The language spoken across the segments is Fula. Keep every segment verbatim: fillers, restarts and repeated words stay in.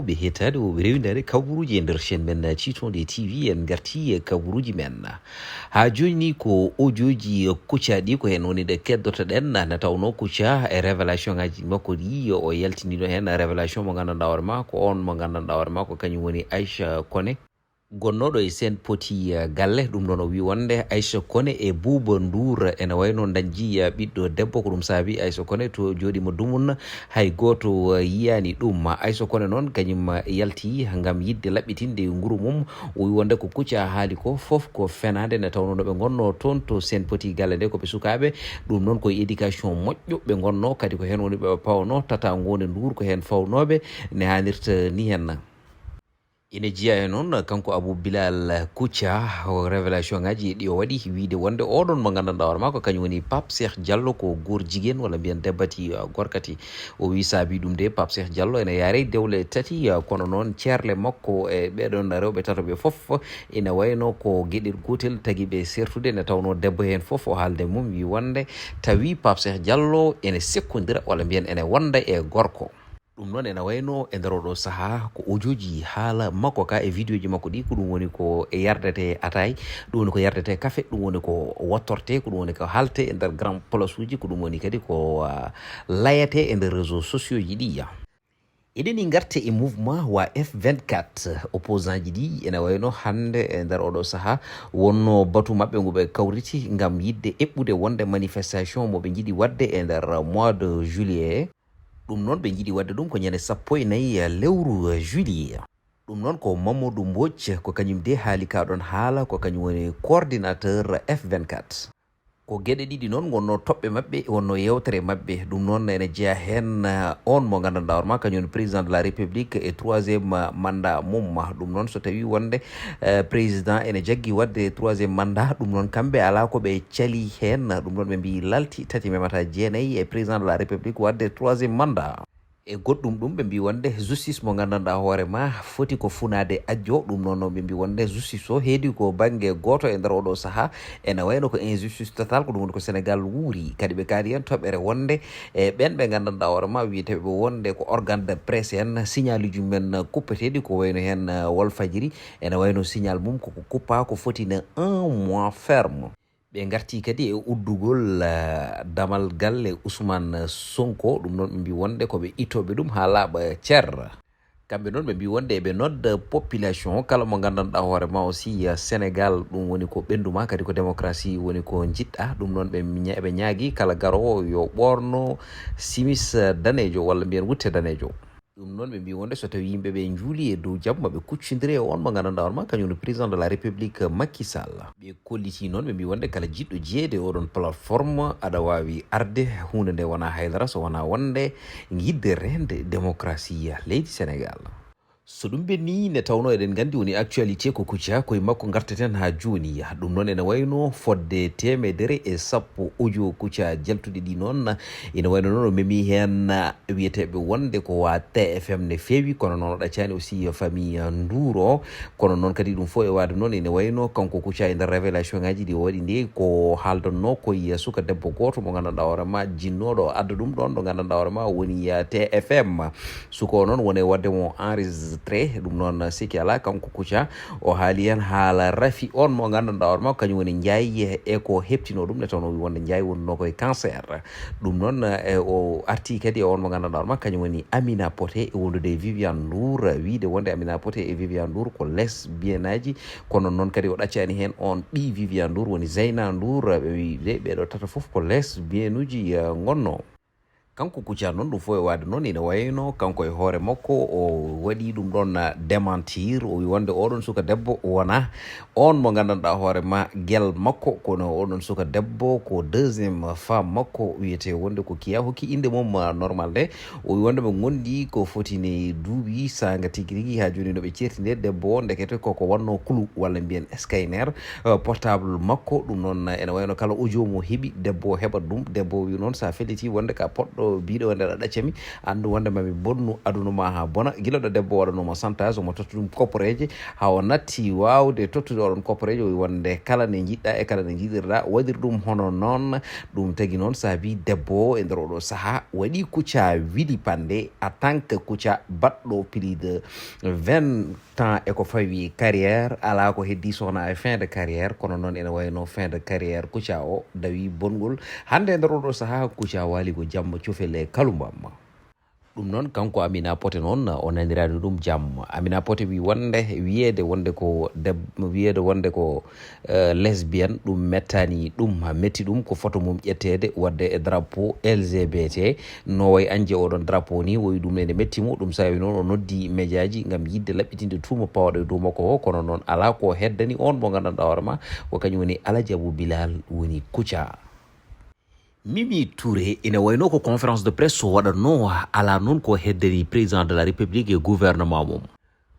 Ɓe hettaade o ɓe rewindaade kabaruuji e nder chaîne men Ciitonde T V, en ngartii e kabaruuji men. Haa jooni ni ko audiooji Kouthia ɗi ko heen woni ɗe keddotoɗen, nde tawnoo Kouthia e révélation ngaaji makko ɗi o yaltiniino heen révélation mo nganndanɗaa hoore maa ko oon mo nganndanɗaa hoore maa ko kañum woni Aïcha Koné. Gonnooɗo e Sen Poti, eh, galle, ɗum noon o wii wonde Aïcha Koné e Bouba Ndour ene wayno dañji, eh, ɓiɗɗo debbo, ko ɗum saabi Aïcha Koné to jooɗiima dumun, hay gooto, eh, yiyaani ɗum. Aïcha Koné noon kañum, eh, yalti ngam yiɗde laɓɓitinde nguru mum, o wii wonde ko Kouthia haali ko fof ko fenaande, nde tawnoo no ɓe ngonnoo toon to Sen Poti galle nde ko ɓe sukaaɓe, ɗum noon ko e éducation moƴƴo ɓe ngonnoo, kadi ko heen woni ɓe pawnoo, Tata Ngoné Ndour ko heen fawnooɓe, ne haanirta ni heen. Ina jeyaa e noon kanko Abou Bilal Kouthia, o révélation ngaaji ɗi o waɗi, wiyde wonde oɗon mo nganndanɗaa hoore maa ko kañum woni Pape Cheikh Diallo, ko goor jigéen walla mbiyen debbati, uh, gorkati. O wii saabi ɗum de Pape Cheikh Diallo ene yaaree dewle tati, uh, kono noon ceerle makko e ɓeɗon rewɓe tato ɓe fof ina wayno ko geɗel gootel tagi ɓe sertude, nde tawnoo debbo heen fof o haalde mum wii wonde tawi Pape Cheikh Diallo ene sekkondira walla mbiyen ene wonda e gorko. Ɗum noon ene wayno e nder oɗo sahaa ko audiooji haala makko ka e vidéoji makko ɗi, ko ɗum woni ko e yardete ataay, ɗum woni ko yardete kafe, ɗum woni ko wottorte, ko ɗum woni ko haalte e nder grand place uji, ko ɗum woni kadi ko, ah, layete e nder réseaux sociaux ji ɗi. Eɗen ni ngarte e mouvement wa F vingt-quatre, opposant ji ɗi ene wayno hannde e nder oɗo sahaa wonno batu maɓɓe ngu ɓe kawriti ngam yiɗde eɓɓude wonde manifestation mo ɓe njiɗi waɗde e nder mois de juillet. Ɗum noon ɓe njiɗi waɗde ɗum ko ñande sappo e nayi lewru juillet. Ɗum noon ko Mamadou Mbodj, ko kañum de haali ka ɗon haala, ko kañum woni coordinateur F vingt-quatre. Ko geɗe ɗiɗi noon wonno toɓɓe maɓɓe, wonno yewtere maɓɓe. Ɗum noon ene jeyaa heen, uh, on mo nganndanɗaa hoore maa kañum woni président de la République e troisième, uh, mandat mum. Ɗum noon so tawii wonde, uh, président ene jaggi waɗde troisième mandat, ɗum noon kamɓe alaa ko ɓe cali heen. Ɗum noon ɓe mbii lalti tati memata jeenayi e président de la République waɗde troisième mandat. E goɗɗum ɗum, ɓe mbii wonde justice mo nganndanɗaa hoore maa foti ko funaade ajjo. Ɗum noon, ɓe mbii wonde justice o heedi ko bannge gooto e nder oɗo sahaa. Ene wayno ko injustice total, ko ɗum woni ko Sénégal wuuri. Kadi ɓe kaali heen toɓɓere wonde e ɓeen ɓe nganndanɗaa hoore maa wiyeteeɓe wonde ko organe de presse en, signal uji men kuppeteeɗi, ko wayno heen, eh, Walfadjri. Ene wayno signal mum koko kuppaa, ko foti ne un mois ferme. Ɓe ngarti kadi e uddugol, eh, damal galle Ousmane Sonko. Ɗum noon ɓe mbii wonde ko ɓe ittooɓe ɗum haa laaɓa cer. Kamɓe noon ɓe mbii wonde eɓe nodda population kala mo nganndanɗaa hoore maa aussi, eh, Sénégal, ɗum woni ko ɓenndu maa, kadi ko démocratie woni ko njiɗɗaa. Ɗum noon ɓe ña-, ɓe ñaagi kala garoowo yo ɓoorno simis, eh, daneejo walla mbiyen wutte daneejo. Ɗum noon ɓe mbii wonde so tawii yimɓe ɓe njuuli e dow jam, ma ɓe kuccondire e on mo nganndanɗaa hoore maa kañum woni président de la République Macky Sall. Ɓe kolliti noon, ɓe mbii wonde kala jiɗɗo jeyeede e oɗon plateforme aɗa waawi arde, huunde nde wonaa haydara so wonaa wonde yiɗde reende démocratie leydi Sénégal. So ɗum ɓenni, ne tawnoo eɗen nganndi woni actualité ko Kouthia, ko e makko ngarteten haa jooni. Ɗum noon ene wayno fodde teemedere e sappo audio Kouthia jaltuɗi ɗi noon. Ene wayno noon o memi heen wiyeteeɓe wonde ko wa T F M ne feewi, kono noon o ɗaccaani aussi famille Ndour o. Kono noon kadi ɗum fof e waade noon ene wayno kanko Kouthia e nder révélation ngaaji ɗi o waɗi nde ko haaldannoo ko e suka debbo gooto mo nganndanɗaa hoore maa jinnooɗo adda ɗum ɗoon ɗo nganndanɗaa hoore maa woni, eh, T F M. Suka o noon woni e waɗde mo enregistré, ɗum noon sikki alaa kanko Kouthia o haali heen haala rafi on mo nganndanɗaa hoore maa kañum woni Ndiaye e ko heɓtinoo ɗum nde tawnoo o wii wonde Ndiaye wonnoo ko e cancer. Ɗum noon, eh, o arti kadi e on mo nganndanɗaa hoore maa kañum woni Amina Poté e wondude e Viviane Ndour, wiide wonde Amina Poté e Viviane Ndour ko lesbiennaji, kono noon kadi o ɗaccaani heen on ɓii Viviane Ndour woni Zeyna Ndour, ɓe wii de ɓeeɗo tata fof ko lesbiennuji, eh, ngonnoo. Kanko Kouthia noon, ɗum fof e waade noon, ina wayno kanko e hoore makko, o waɗi ɗum ɗoon, ah, démentir, o wi wonde oɗon suka debbo wona on mo nganndanɗaa hoore ma gel makko, kono oɗon suka debbo ko deuxième femme makko, wiyetee wonde ko Kiya hokki innde mum, ah, normal nde. O wi wonde ɓe ngondi ko foti ne duuɓi saanga tigi rigi, haa jooni no ɓe ceerti nde debbo o, ndekete koko wonno clou walla mbiyen scanner, eh, portable makko. Ɗum noon ene wayno kala audio mo heɓi, debbo o heɓat ɗum. Debbo o wi noon sa felliti wonde ka poɗɗo Biɗo wonde aɗa ɗaccami, anndu wonde mami bonnu aduna ma ha bona. Gila ɗo debbo waɗanoma chantage, omo totta ɗum kopporeeje, ha o natti wawde tottude oɗon kopporeeje. O wi wonde kala ne jiɗɗa e kala ne jiɗirɗa, waɗir ɗum hono noon. Ɗum tagi noon saabi debbo o e nder oɗo saha waɗi Kouthia wili pande, en tant que Kouthia baɗɗo plus de vingt temps e ko fawi carrière, alaa ko heddii so wonaa e fin de carrière. Kono noon ene wayno fin de carrière Kouthia o dawi bonngol. Hannde e nder oɗo sahaa Kouthia waali ko jamma cofel e kalumbam. Ɗum noon kanko Amina Poté noon o naniraani ɗum jam. Amina Poté wi wonde wiyeede wonde ko deb-, wiyeede wonde ko eh, lesbienne, ɗum mettani ɗum, ha metti ɗum ko photo mum ƴetteede waɗde e drapeau L G B T. No way añde oɗon drapeau ni, woyi ɗum ene metti mo, ɗum saabi noon o noddi médiaji ngam yiɗde laɓɓitinde tuuma pawɗo e dow makko o, kono noon alaa ko heddani on mo nganndanɗaa hoore ma ko kañum woni Alaji Abou Bilal woni Kouthia. Mimi Touré ina wayno ko conférence de presse o waɗatno, alaa noon ko heddani président de la république e gouvernement mum.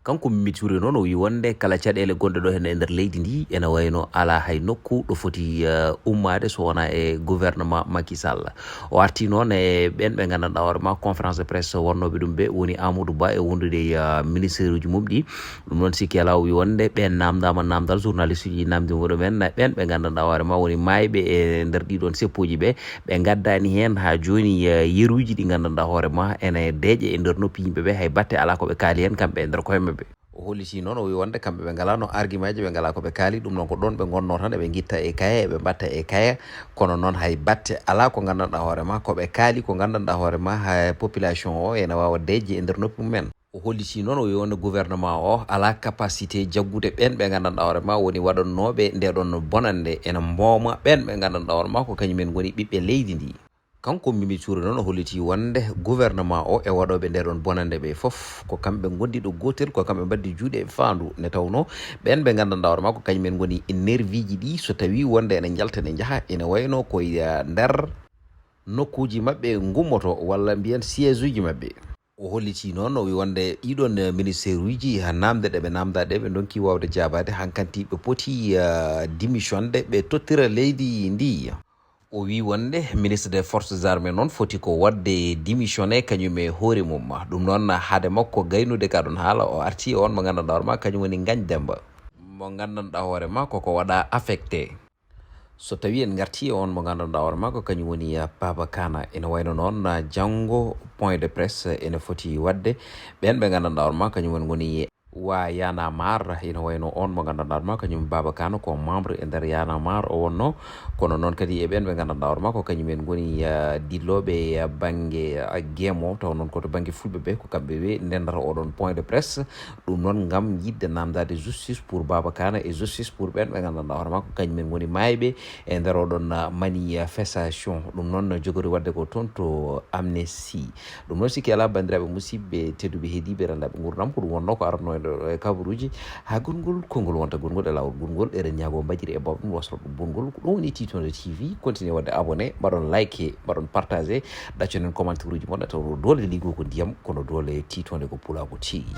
Kanko Mimi Touré noon o wi wonde kala caɗeele gonɗe ɗo henne e nder leydi ndi ene wayno alaa hay nokku ɗo foti eh, ummaade so wonaa e gouvernement Macky Sall. O arti noon e ɓen ɓe nganndanɗaa hoore ma conférence de presse wonnooɓe ɗum ɓe woni Amadou Ba e wondude e eh, ministère uji mum ɗi. Ɗum noon sikki alaa o wi wonde ɓen namdama namdal journaliste uji namdi muɗumen ɓen ɓe nganndanɗaa hoore ma woni maayɓe e nder ɗiɗon seppoji ɓe. Ɓe ngaddaani heen haa jooni eh, yeruuji ɗi nganndanɗaa hoore ma ene deeƴe e nder noppi yimɓe ɓe, hay batte alaa ko ɓe kaali heen kamɓe e nder koye maɓɓe. O holliti noon, o wi wonde kamɓe ɓe ngalaano argumentji, ɓe ngalaa ko ɓe kaali, ɗum noon ko ɗoon ɓe ngonnoo tan eɓe ngitta e kaye, eɓe mbatta e kaye, kono noon hay batte alaa ko nganndanɗaa hoore ma ko ɓe kaali, ko nganndanɗaa hoore ma haa population o ene waawa deeƴde e nder noppi mumen. O holliti noon, o wi wonde gouvernement o alaa capacité jaggude ɓeen ɓe nganndanɗaa hoore ma woni waɗannooɓe ndeɗon bonannde, ene mbooma ɓeen ɓe nganndanɗaa hoore ma ko kañumen ngoni ɓiɓɓe leydi ndi. Kanko Mimi Touré noon o holliti wonde gouvernement o e waɗooɓe ndeɗon bonannde ɓe fof ko kamɓe ngondi ɗo gootel, ko kamɓe mbaddi juuɗe e faandu, nde tawnoo ɓeen ɓe nganndanɗaa hoore ma ko kañumen ngoni nerviiji ɗi, so tawii wonde ene njalta ene njaha, ene wayno ko e nder nokkuuji maɓɓe ngummoto walla mbiyen siège uji maɓɓe. O holliti noon, o wi wonde ɗiɗon ministère uji, ha namde ɗe ɓe namda ɗe, ɓe ndonki waawde jaabaade, hankanti ɓe poti eh, démissionde, ɓe tottira leydi ndi. O wi wonde ministre des forces armées noon foti ko waɗde démissionné kañum e hoore mum. Ɗum noon hade makko gaynude ka ɗon haala, o arti e on mo nganndanɗaa hoore ma kañum woni Ngagne Demba. Mo nganndanɗaa hoore ma koko waɗa affecté. So tawii en ngartii e on mo nganndanɗaa hoore ma ko kañum woni eh, Baba Kana. Ene wayno noon eh, janngo point de presse ene foti waɗde ɓeen ɓe nganndanɗaa hoore ma kañum woni ngoni waa Y'en a marre, ina wayno on mo nganndanɗaa hoore ma kañum Baba Kana ko membre e nder Y'en a marre o wonno, kono noon kadi e ɓeen ɓe nganndanɗaa hoore ma ko kañum en ngoni eh, dillooɓe eh, bannge eh, gemo, taw noon ko to bannge fulɓe ɓe ko kamɓe we ndendata oɗon point de presse. Ɗum noon ngam yiɗde namdaade justice pour Baba Kana e justice pour ɓeen ɓe nganndanɗaa hoore ma ko kañum en ngoni maayɓe e nder oɗon eh, manifestation. Ɗum noon no jogori waɗde ko toon to Amnesty. Ɗum noon sikki alaa banndiraaɓe musidɓe tedduɓe heediiɓe renndaɓe nguurndam ko ɗum wonno ko aratno e ɗo e kabaruuji. Ha gurngol konngol wonta gurngol e laawol gurngol eɗen ñaago mbajiri e bawɗum wasro ɗum bongol. Ko ɗum woni Titonde T V. Continue waɗde abonné, mbaɗon like, mbaɗon partage, ɗacconen commentaire uji mon, taw doole ligo ko ndiyam kono doole titonde ko pulaagu tigi.